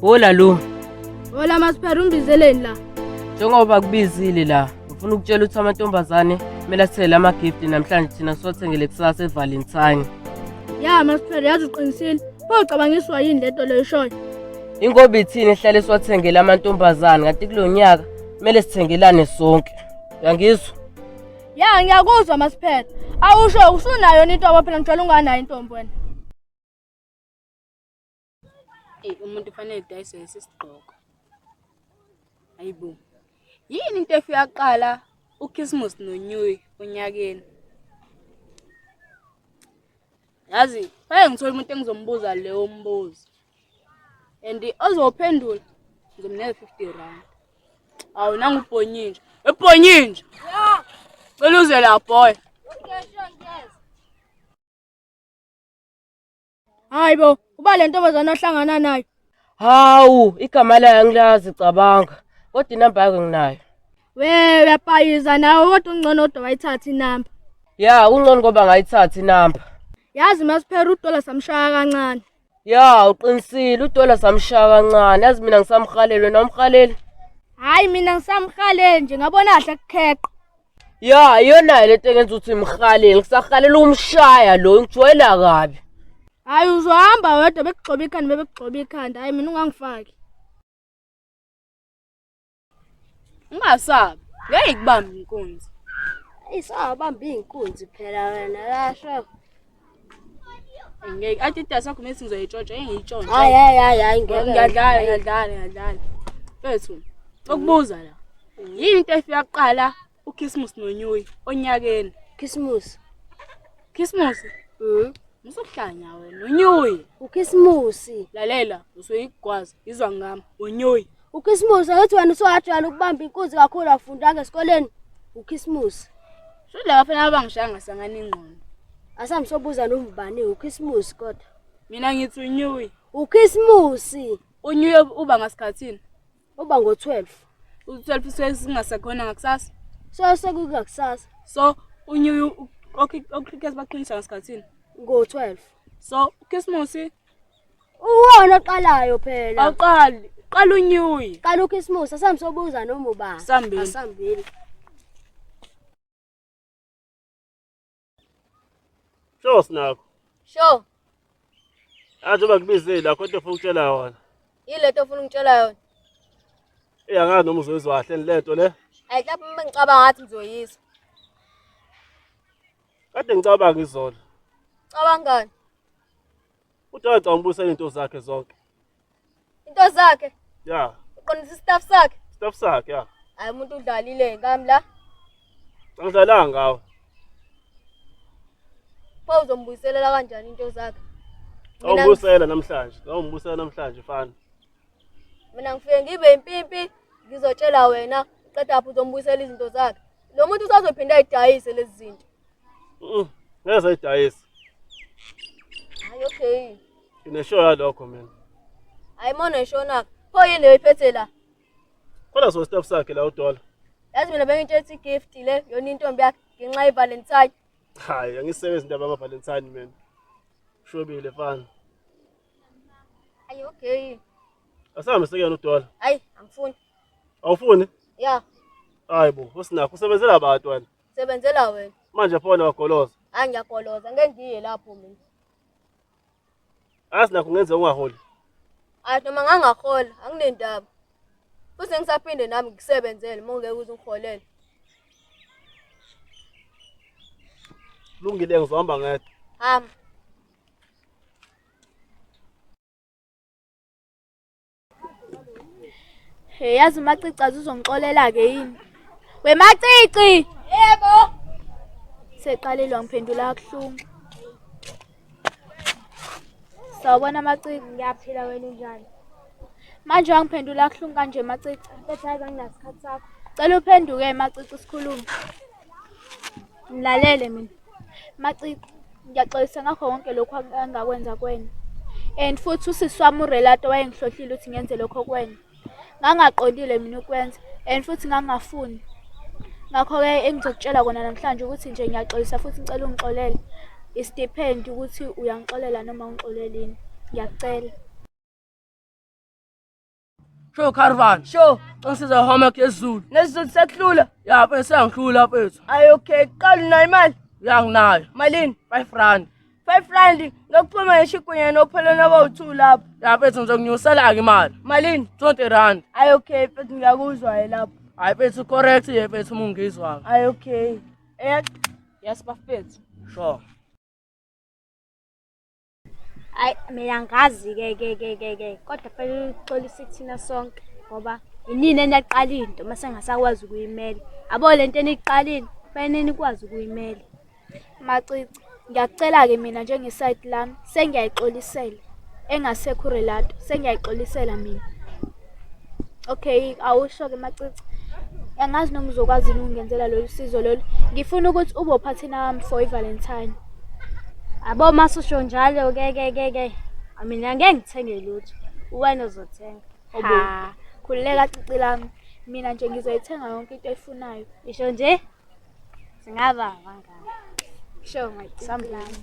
Hola lo. Hola Masphera umbizeleni la. Njengoba kubizile la, ngifuna ukutshela ukuthi amantombazane kumele asithele ama-gift namhlanje thina siwathengele kusasa eValentine. Ya Masphera yazi uqinisile. Pho ucabangiswa yini lento leyo ishoyo? Ingoba ithini ehlale siwathengele amantombazane kanti kulo nyaka kumele sithengelane sonke. Uyangizwa? Ya ngiyakuzwa Masphera. Awusho usunayo yona intombi phela ngijwayele unganayo intombi wena. Eyi umuntu ufanele edayiswe lesi sigqoko. Hayibo. Yini into efika kuqala uChristmas noNew Year onyakeni? Yazi, fanele ngithole umuntu engizombuza leyo mbuzo. And ozophendula ngizomnika 50 rand. Awu nangu ubhonyinja. Ebhonyinja. Ya. Cela uze la boy. Okay, sure ngiyeza. Hayi bo, uba le ntombazane ohlangana nayo. Hawu, igama layo angilazi cabanga. Kodwa inamba yakho nginayo. We uyapayiza nawe kodwa ungcono kodwa wayithatha inamba. Ya, ungcono ngoba ngayithatha inamba. Yazi masiphera udola samshaya kancane. Ya, uqinisile udola samshaya kancane. Yazi mina ngisamhaleli wena umhaleli. Hayi mina ngisamhaleli nje ngabona kahle kukheqa. Ya, iyona le nto engenza ukuthi ngimhalele. Ngisahalela ukumshaya lo, ngijwayela kabi. Hayi uzohamba wedwa bekugxoba ikhanda bebekugxoba ikhanda. Hayi mina ungangifaki. Ungasabi. Ngeke ikubambe inkunzi. Isabamba iy'nkunzi phela wena lasho. Ngeke athi idasi yakho mina ngizoyitshontsha engiyitshontshe. Hayi hayi hayi hayi ngeke. Ngiyadlala ngiyadlala ngiyadlala. Mfethu, ukubuza la. Yini into efika kuqala uChristmas noNew Year onyakeni? Christmas. Christmas? Mhm. Musukuhlanya wena uNew Year. UChristmas. Lalela, usoyigwaza, izwa ngami, uNew Year. UChristmas angithi wena usowajwayela ukubamba inkunzi kakhulu awufundanga esikoleni. UChristmas. Shuthi la bafana abangishaya ngasangana ingqondo. Asambe sobuza noma ubani uChristmas kodwa. Mina ngithi uNew Year. UChristmas UNew Year uba ngasikhathini? uba ngo-12. U-12 suke singasekhona ngakusasa. So sekukakusasa So uNew Year oChristmas baqinisa ngasikhathini. ngo-12. So uChristmas Uwona oqalayo phela. awuqali, qala uNew Year. Qala uChristmas asambe sobuza noma ubani. Asambeni. Asambeni. Sho sinakho. Sho, Ah njengoba ngikubizile la kodwa ufuna ukutshela yona. yini lento ofuna ungitshela yona? Eh angazi noma uzoyizwa kahle lento le. Ayi lapho uma ngicabanga ngathi ngizoyizwa. Kade ngicabanga izolo. Cabangani? Udada ngibusela into zakhe zonke. Into zakhe, Ya, uqondisa istaff sakhe. staff sakhe ya. Hayi umuntu udlalile ngami la. Angidlalanga ngawe. Pho uzombuyiselela kanjani into zakhe? Mina Awubusela namhlanje. Awumbusela namhlanje fana. mina ngifike ngibe impimpi ngizotshela wena uqeda lapho uzombuyisela izinto zakhe. Lo muntu usazophinda ayidayise lezi zinto. Mhm. Ngeke sayidayisa. Hayi okay. Ngineshow yalokho mina. Hayi mona ishona. Pho yini leyo iphethe la? Kodwa so staff sakhe la udola. Yazi mina bengitshela i-gift le yona intombi yakhe ngenxa ye-Valentine. Hayi, angisebenzi indaba yama Valentine mina. Shobile fana. Hayi okay. Asambe sekuyena udola. Hayi angifuni. Awufuni? Ya, Hayi bo, usinakho usebenzela abantu wena. sebenzela wena. Manje phona wagoloza. Hayi ngiyagoloza ngeke ngiye lapho mina. Azi nakho ngenze ungaholi. Hayi noma ngangahola anginendaba. Futhi ngisaphinde nami ngikusebenzele uma ungeke uze ungiholele. Lungile ngizohamba ngedwa. Hamba. Hey yazi uMacici azuzongixolela-ke yini? We Macici! Yebo. Seqalile wangiphendula kabuhlungu. Sawubona Macici. Ngiyaphila wena unjani? Manje wangiphendula kabuhlungu kanje Macici. Mfethu hayi anginasikhathi sakho. Cela uphenduke Macici sikhulume. Ngilalele mina. Macici, ngiyaxolisa ngakho konke lokhu engakwenza kuwena. And futhi usisi wami uRelato wayengihlohlile ukuthi ngenze lokho kuwena. Ngangaqondile mina ukwenza and futhi ngangingafuni. Ngakho-ke engizokutshela kona namhlanje ukuthi nje ngiyaxolisa futhi ngicela ungixolele. It's depend ukuthi uyangixolela noma ungixoleli yini. Ngiyakucela. Sho Caravan. Sho. Ngisiza homework yesiZulu. NesiZulu sekuhlula. Ya mfethu sengihlula mfethu. Ayi okay, qala unayo imali. Ya nginayo. Malini? 5 rand. 5 rand ngokuphuma ngeshikunye nophelana abawu-2 lapho. Ya mfethu ngizokunyusela-ke imali. Malini? 20 rand. Ayi okay, mfethu ngiyakuzwa lapho. Hayi mfethu correct ye mfethu uma ungizwa. Ayi okay. Yes bafethu. Sure. Hayi mina angazi ke ke ke ke ke kodwa fanele uxolise kuthina sonke ngoba inini eniyaqala into mase ngasakwazi ukuyimela. Abo lento eniyiqalile fanele nikwazi ukuyimela. Macici, ngiyakucela-ke mina njengesayidi lami sengiyayixolisela. Engasekho uRelato, sengiyayixolisela mina. Okay, awusho-ke Macici. Angazi noma uzokwazi yini ukungenzela lolu sizo lolu. Ngifuna ukuthi ube uphathina wami for i-Valentine. Abo masusho njalo ke ke ke ke. Mina angeke ngithenge lutho. Uwena ozothenga. Ha, khululeka cici lami. Mina nje ngizoyithenga yonke into oyifunayo. Isho nje singaba abangani. Sure, my cici lami.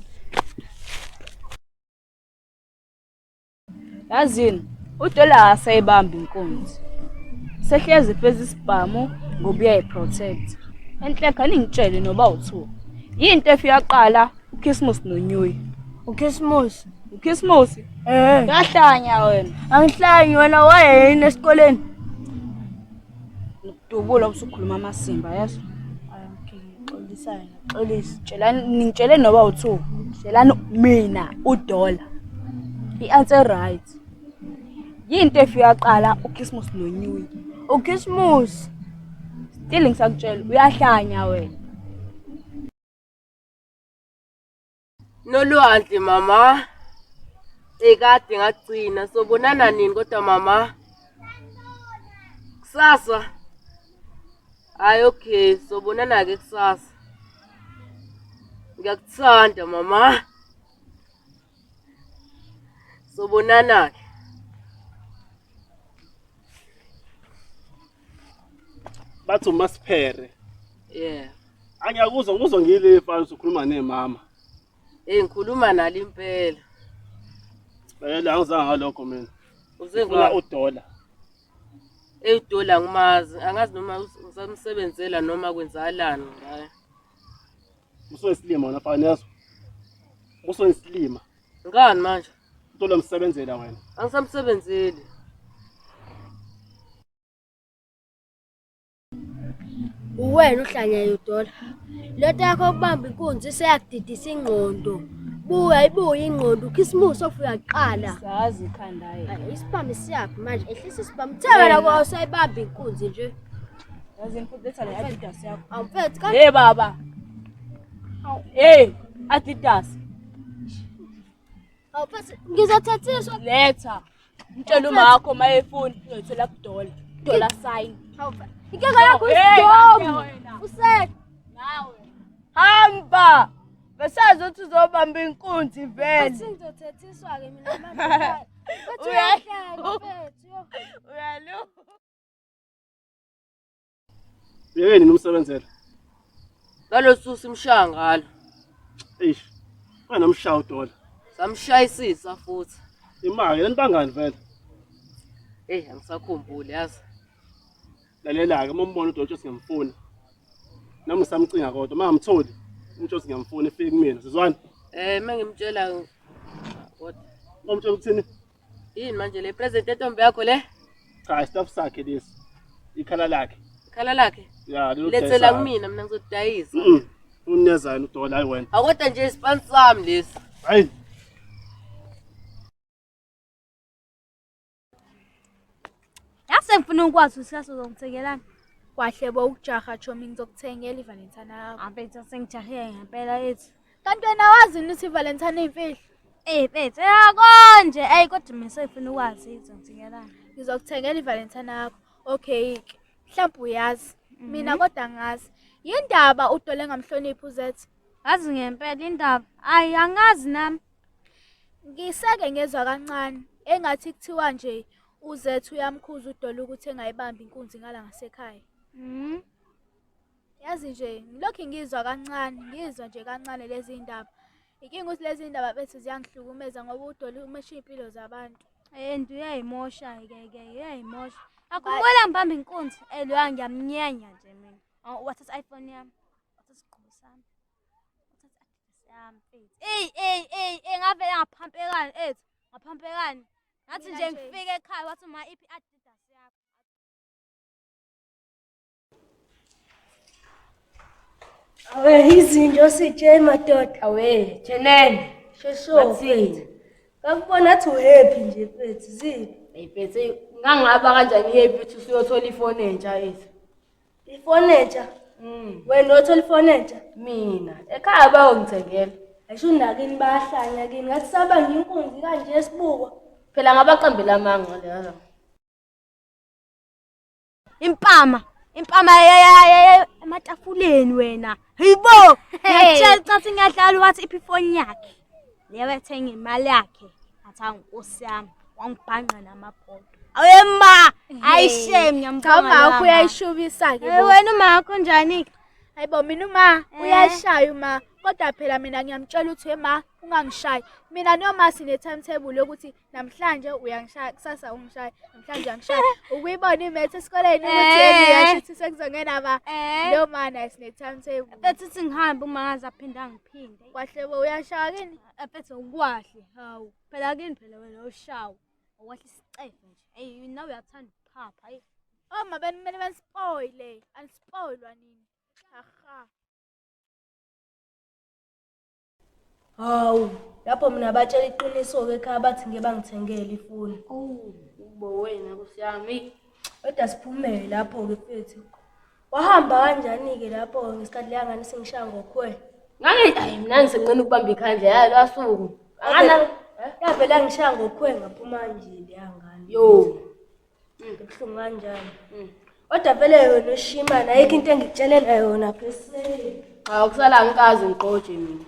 Yazini, uDola akasayibambi inkunzi. Sehlezi pheza isibhamu ngoba uyayiprotect. Enhlekha ningitshele noba u2. Yinto efika kuqala uChristmas noNew Year. UChristmas. UChristmas? Eh. Uyahlanya wena. Angihlanyi wena wayeyini esikoleni? Ngidubula usukhuluma amasimba yeso. Okay, ngixolisayo, ngixolisa. Tshelani ningitshele noba u2. Tshelani mina uDola. I-answer right. Yinto efika kuqala uChristmas noNew Year. UChristmas. Still ngisakutshela uyahlanya wena. Nolwandle mama. Ekade ngagcina sobonana nini kodwa mama? Kusasa. Hayi okay, sobonana ke kusasa. Ngiyakuthanda mama. Sobonana ke. Bathi uMasiphere. Yeah. Angiyakuzwa ngikuzwa ngile mfana usukhuluma nemama. Eh ngikhuluma nalo impela. Vele angizange ngalokho mina. Uze Ngifuna uDola. Eyidola ngimazi, angazi noma ngisamsebenzela noma kwenzakalani ngaye. Usoyisilima wena mfana yezwa. Usoyisilima. Ngani manje? Udola umsebenzela wena. Angisamsebenzeli. Uwena uhlanyayo Dola. Lento yakho yokubamba inkunzi seyakudidisa ingqondo. Buya ibuye ingqondo uKhisimusi ofika kuqala. Sazi ikhanda yena. Isibhamu siyaphi manje? Ehlisa isibhamu. Uthe wena kwa usayibamba inkunzi nje. Yazini futhi letha le Adidas yakho. Awumfethu ka. Hey baba. Hey Adidas. Awumfethu ngizothethiswa. Letha. Mtshela umakho mayefuna uyoyithola kuDola. Dola sign. Awumfethu. Inkinga yakho isidomu. Usele. Nawe. Hamba. Besazi ukuthi uzobamba inkunzi vele. Futhi ngizothethiswa ke mina manje. Futhi uyahleka mfethu. Uyalu. Yekeni nomsebenzela. Ngalosusa imshaya ngalo. Eish. Wena umshaya uDola. Samshayisisa futhi. Imali lento bangani vele. Hey angisakhumbuli yazi. Lalela-ke uma umbona uDola uthi ngiyamfuna. Nami ngisamcinga kodwa uma ngamtholi umtsho uthi ngiyamfuna efike kumina sizwana. Mengimtshela kodwa. Umtshela ukuthini? Yini manje le present entombi yakho le? Cha, istaff sakhe lesi. Ikhala lakhe. Ikhala lakhe? Ya, lelo Lethela kumina mina ngizodayisa. Uneza yena uDola hayi wena. Akodwa nje isipani sami lesi. Hayi. Yase ngifuna ukwazi ukuthi sasozongithengelani. Kwahle bo ukujaha chomi ngizokuthengela iValentine yakho. Mfethu sengijahile ngempela yethu. Kanti wena wazi yini ukuthi iValentine iyimfihlo? Eh mfethu yakonje ey kodwa mina sengifuna ukwazi uzongithengelani. Ngizokuthengela iValentine yakho. Okay ke. Mhlawumbe uyazi. Mina kodwa angazi. Yindaba uDola engamhloniphi uZethu? Ngazi ngempela indaba. Ayi angazi nami. Ngiseke ngezwa kancane engathi kuthiwa nje uZethu uyamkhuza uDola ukuthi engayibambi inkunzi ngala ngasekhaya. Yazi nje ngilokhu ngizwa kancane, ngizwa nje kancane lezi ndaba. Inkinga ukuthi lezi ndaba bethu ziyangihlukumeza ngoba uDola umesha impilo zabantu. And uyayimosha ke ke uyayimosha. Akubona ngibamba inkunzi. Eh loya ngiyamnyenya nje mina. Wathatha iPhone yami. Wathatha isigqoko sami. Wathatha i-Adidas yami mfethu. Ey ey ey ey ngavele ngaphampekani ethu. Ngaphampekani. Ngathi nje ngifike ekhaya wathi ma iphi i-Adidas yakho. Awe izinto sitshe madoda. Awe, Chenene. Shosho. Bathini? Ngakubona athi uhappy nje mfethu ziphi? Ayiphethe ngangaba kanjani happy ukuthi usuyothola ifoni entsha ethu. Ifoni entsha? Mm. Wena othola ifoni entsha? Mina ekhaya bayongithengela. Ayisho nakini bayahlanya kini ngathi saba nginkunzi kanje esibukwa. Phela ngabaqambela amanga leyo. Impama, impama ematafuleni wena. Hayibo, ngiyakutshela ukuthi ngiyadlala wathi iphi ifoni yakhe. Leyo ethenga imali yakhe. Athi nkosi yami, wangibhanqa namabhodo. Awe ma, ayi shame ngiyambonga. Cha uma uyayishubisa ke. Eh wena uma wakho njani? Hayibo mina uma uyashaya uma kodwa phela mina ngiyamtshela ukuthi ma ungangishayi. Mina noma sine timetable yokuthi namhlanje uyangishaya kusasa ungishaya namhlanje uyangishaya. Ukuyibona imethe esikoleni ukuthi yena uyasho ukuthi sekuzongena ba leyo mana sine timetable. Mfethu uthi ngihambe uma ngaze aphinde angiphinde. Kwahle bo uyashaya kini? Mfethu ukwahle. Hawu, phela kini phela wena ushawa. Owahle isicefe nje. Hey, nawe uyathanda ukuphapha. Hey. Oma benimele banispoile, anispoilwa nini? Aha. Hawu, lapho mina batshela iqiniso-ke ekhaya bathi ngeke bangithengele ifoni. Oh, ubo wena nkosi yami. Kodwa siphumele lapho-ke mfethu. Wahamba kanjani-ke lapho ngesikhathi leya ngane sengishaya ngokhwela? Ngangi ayi mina ngisenqena ukubamba ikhandle yalo asuku. Angana Yavele yangishaya ngokhwela ngaphuma nje leya ngane. yo. Kubuhlungu kanjani. Kodwa vele yona ushimane ayikho into engikutshelela yona pheseli. Cha ukusala ngikaze ngiqoje mina.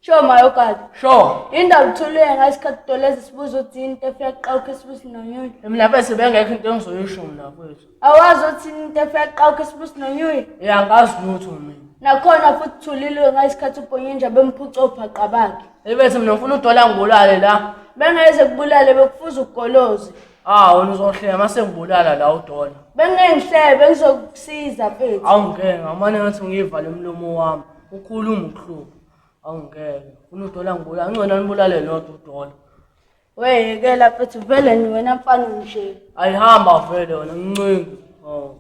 Sho mayokati. Sure. Indaba uthulile ngasikhathi doleza sibuza ukuthi yini into efika kuqala uKhisimusi noNyuyi. Mina bese bengekho into engizoyisho mina mfethu. Awazi ukuthi yini into efika kuqala uKhisimusi noNyuyi? Ya ngazi lutho mina. Nakhona futhi thulile ngasikhathi ubhonyinja bemphuca obhaqa bakhe. Ebese mina ngifuna udola ngibulale la. Bengeze kubulale bekufuza ugolozi. Ah wena uzohleka mase ngibulala la udola. Bengengihlebe bengizokusiza mfethu. Awungeke ngamane ngathi ngiyivale umlomo wami. Ukhuluma ukuhlupha. Awungeke. Ufuna udola ngibulale. Ngcono nibulale lodwa udola. Weyekela mfethu vele ni wena mfana nje. Ayihamba vele wena ngincingi. Oh.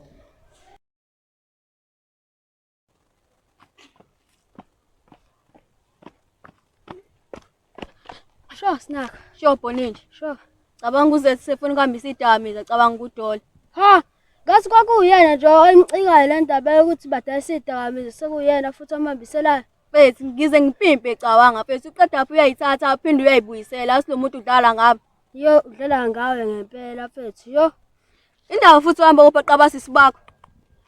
Sure snaka. Sure Bhoninja. Sure. Cabanga uzethu sefuna ukuhambisa idakamizwa cabanga udola. Ha, ngathi kwakuyena nje oyimcikayo le ndaba yokuthi badayisa idakamizwa sekuyena futhi omhambiselayo. Mfethu ngize ngipimpe cabanga mfethu uqeda lapho uyayithatha aphinde uyayibuyisela asilo muntu udlala ngami. Yo, udlala ngawe ngempela mfethu. Yo. Indaba futhi uhamba ubhaqa abasisi bakho.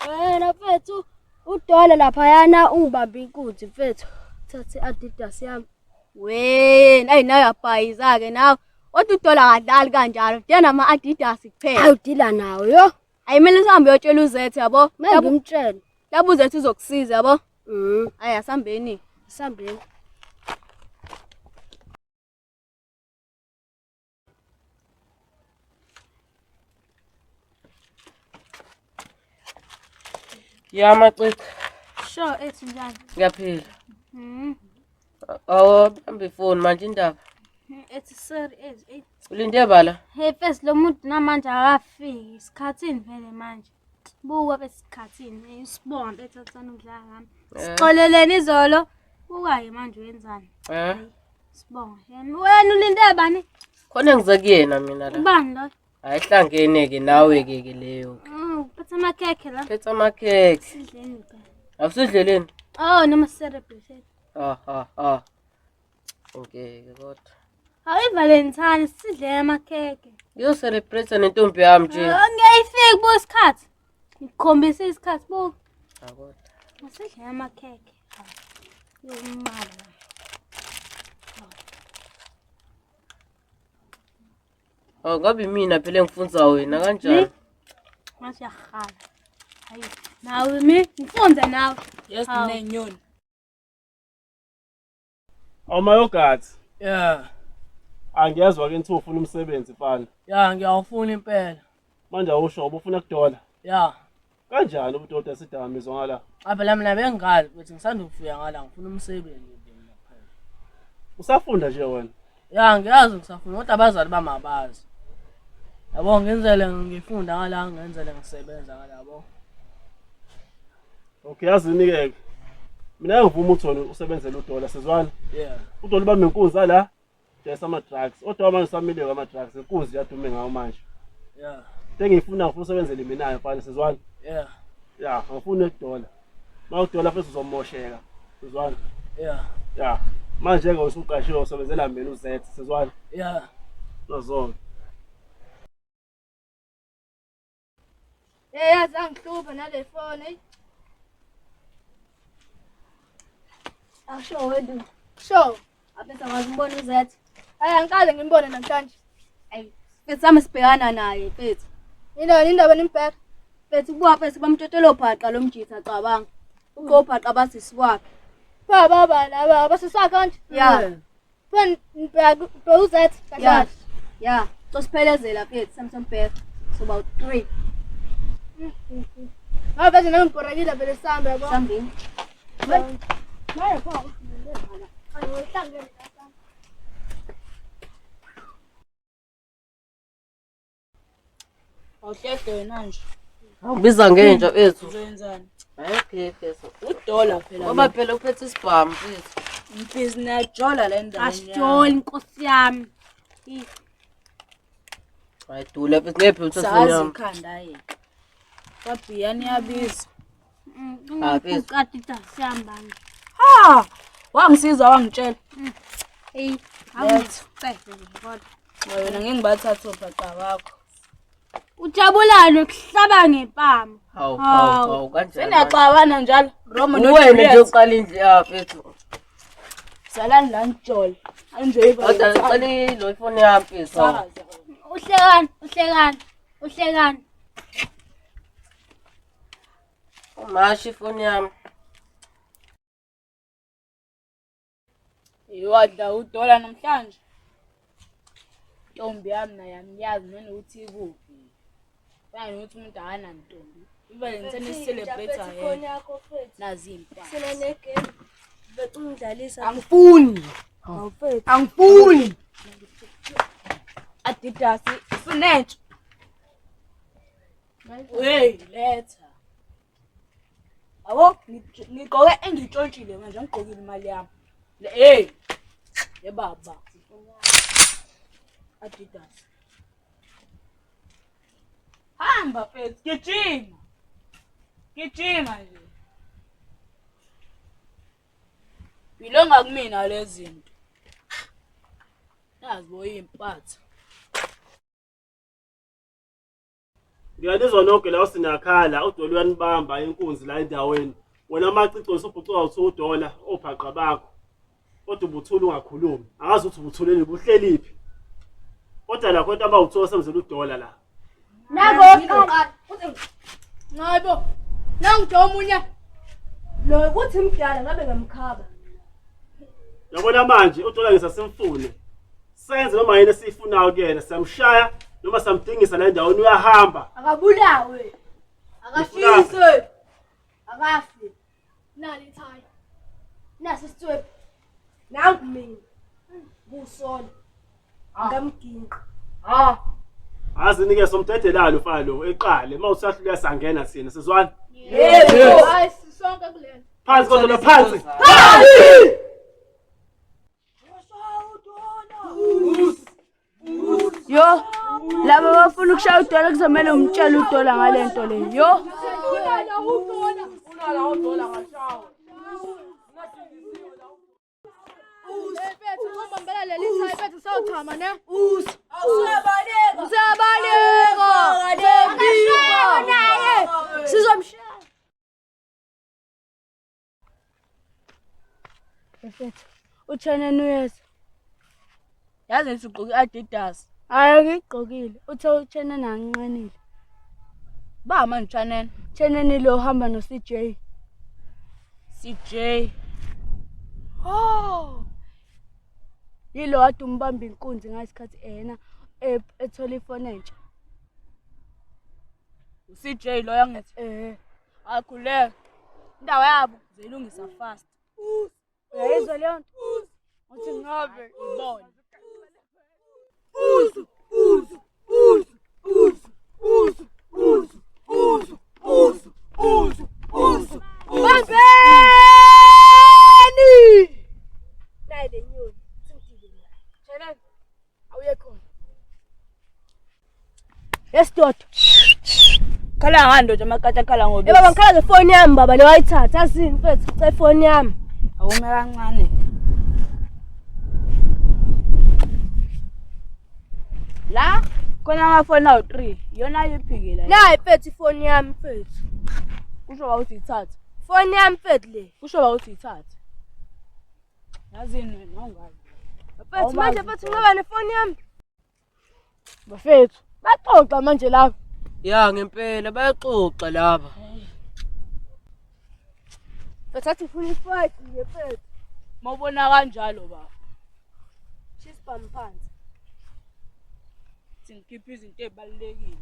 Wena mfethu udola laphayana ungibambe inkunzi mfethu. Thathe i-Adidas yami. Wena ayi nawe uyabhayiza ke nawe. Kodwa udola akadlali kanjalo. Udila nama Adidas kuphela. Hayi udila nawo yo. Ayimele sihambe uyotshela uzethu yabo. Manje ngimtshele. Lapho uzethu uzokusiza yabo. Mhm. Ayi asambeni. Asambeni. Ya macici, Sure ethi njani? ngiyaphila. Mhm. Awu bamba ifoni manje indaba. Ethi sorry ethi. Ulinde bala? Hey first lo muntu namanje akafiki isikhathini vele manje. Buka besikhathini usibonga bethu athanda ukudlala ngami. Sixoleleni izolo. Buka ke manje wenzani? Eh? Sibonga. Yena wena ulinde bani? Khona engize kuyena mina la. Ubani lo? Ayihlangene ke nawe ke ke leyo. Uphethe amakhekhe la. Phethe amakhekhe. Sidleni phela. Awusidleleni? Oh noma celebrate. Ah ah ah. Okay kodwa. Hawu iValentine sidle amakhekhe. Ngiyo celebrate nentombi yami nje. Ngiyayifiki bo isikhathi. Ngikukhombisa isikhathi bo. Ah kodwa. Asidle amakhekhe. Yomala. Oh ngabe mina phela engifunza wena kanjani? Ngathi uyahala. Hayi, nawe mi ngifunze nawe. Yes Hawu. nenyoni. Awumayogathi. Yeah. Angiyezwa ke nithi ufuna umsebenzi mfana. Ya, ngiyawufuna impela. Manje awusho ubufuna kudola. Ya. Kanjani ubudoda sidakamizwa ngala? Cha phela mina bengingazi ukuthi ngisanda ukufika ngala ngifuna umsebenzi nje mina kuphela. Usafunda nje wena? Ya, ngiyazi ngisafuna kodwa abazali bami abazi. Yabo ngenzele ngifunda ngala ngenzele ngisebenza ngala yabo. Okay, yazini ke. Mina ngivuma ukuthi wena usebenzele udola sizwana. Yeah. Udola ubambe inkunzi la. Dayisa ama drugs. Odwa manje usamile ama drugs. Inkunzi yadume ngawo manje. Yeah. Into engiyifuna ngifuna usebenzele mina mfana sizwana. Yeah. Ya, angifuni ukudola. Uma udola futhi uzomosheka. Sizwana. Yeah. Ya. Manje ke usuqashiwe usebenzela mina uZ sizwana. Yeah. Nazonke. Hey, yazi angihlupha nale phone hey. Asho wedu. Sure. Aphetha wazimbona uZet. Hayi angikaze ngimbone namhlanje. Ayi, mfethu sami sibhekana naye mfethu. Yini indaba nimbheka? Mfethu kuba mfethu bamtshotshela obhaqa lo mjitha cabanga. Uqobhaqa basisi wakhe. Ba baba laba basisi wakhe kanje. Ya. Pho nibheka uZet kahle. Ya. Ya, sosiphelezela mfethu sami sombheka. Soba u3. Hayi vele nami ngibhorekile vele sambe yabo. Sambini. Maye pho. Ayi Awuhlede wena nje. Awubiza ngenja mfethu. Uzoyenzani? Hayi okay mfethu. Udola phela. Ngoba phela uphethe isibhamu mfethu. Mfisi niyajola le ndaba. Asijoli nkosi yami. Hayi dula mfethu ngephi uthathe Sazi yami. ikhanda yena. Kwabhiyani yabiza. Ah, mfethu. Uqatita sihamba. Ha! Wangisiza wangitshela. Hey, Letha. awungicede kodwa. Wena ngeke ngibathathe obhaqa bakho. Ujabulane kuhlaba ngempama. Hawu hawu hawu kanjani? Seniyaxabana njalo. Roma no Uwena nje Juliet. uqala indlu ya mfethu. Salani la nijole. Enjoy Kodwa ngicela lo ifoni yami mfethu. hawu. Uhlekani, uhlekani, uhlekani. Umashi ifoni yami. Iwadla udola namhlanje. Ntombi yami naye angiyazi nanokuthi ikuphi. Fana nokuthi umuntu akanantombi. I-Valentine celebrate Ifoni yakho mfethu. Nazi impahla. Sina negame. Bekungidlalisa. Angifuni. Awufethu. Angifuni. Adidas sinetsho. Hey, letha. Yabo, ngigqoke engitshontshile manje angigqokile imali yami. Hey. Ye baba. Adidas. Hamba mfethu, gijima. Gijima nje. Bilonga kumina lezi zinto. Nazi boyimpatha. Ngiyalizwa nonke la sinakhala udola uyanibamba inkunzi la endaweni. Wena amacico usubhucuka uthi udola obhaqa bakho. Kodwa ubuthula ungakhulumi. Angazi ukuthi ubuthuleni buhleliphi. Kodwa la kodwa abawuthola semzela udola la. Nako Hayibo. Nangijo omunye. Lo kuthi mdala ngabe ngamkhaba. Yabona manje udola ngisasimfune. Senze noma yini esiyifunayo kuyena siyamshaya noma samdingisa la endaweni uyahamba. Akabulawe. Akashiswe. Akafi. Nali ithaya. Nasi isitswebhu. Nangu mina. Kusola. Ngamginqa. Ah. Azi nike somdedelalo ufana lo eqale mawusahluleka sangena thina sizwana. Yebo. Hayi sisonke kulena. Phansi kodwa phansi. Phansi. Yo, laba bafuna ukushaya udola kuzomele umtshele udola ngale nto le. Yo. Mfethu uzombambela leli thayi mfethu sawuchama ne. Usuyabaleka. Usuyabaleka. Akashaya naye. Sizomshaya. Mfethu, uTshaneni uyeza. Yazi ngithi ugqoke i-Adidas. Hayi angigqokile. Uthe uTshaneni anginqenile. Ba manje uTshaneni. Tshaneni lo uhamba no CJ. CJ. Oh. Yilo kade umbamba inkunzi ngasikhathi ena ethola ifoni entsha. U-CJ loyo angithi? Eh. Akhuleka. Indawo yabo uzoyilungisa fast. Uyayizwa leyo nto? Uthi ngabe ibona. Uzu, uzu, uzu, uzu, uzu, uzu, uzu, uzu, uzu, uzu. Bambeni! Nayi le nyoni, singidile nayo. Tshelani, awuye khona. Yesidoda. Khala ngani ndoda amakati akhala ngobisi? Eh baba ngikhala ngefoni yami baba le wayithatha azini mfethu ngicela ifoni yami. Awume kancane. La khona amafoni awu-3 iyona yiphi-ke la? Nayi mfethu ifoni yami mfethu. Kusho ba uthi ithathe. Ifoni yami mfethu le. Kusho ba uthi ithathe. Yazini wena awungazi. Mfethu manje mfethu ngaba nefoni yami. Bafethu, baxoxa manje laba. Ya ngempela bayaxoxa laba. Mfethu athi ufuna ifight nje mfethu. Mawubona kanjalo baba. Shisibhamu phansi. Singikhipha izinto ezibalulekile.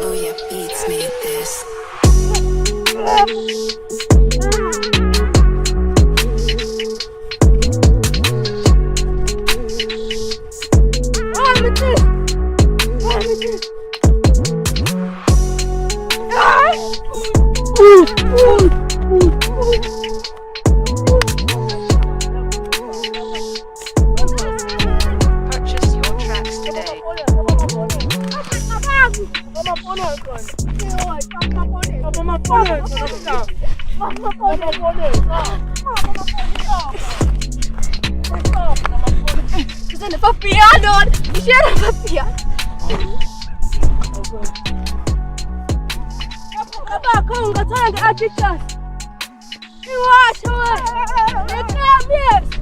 Oh yeah, beats made this. Purchase your tracks today. Ngisho ngisho Babakho ungathola nge-Adidas. Iwasho wena. Eklabie.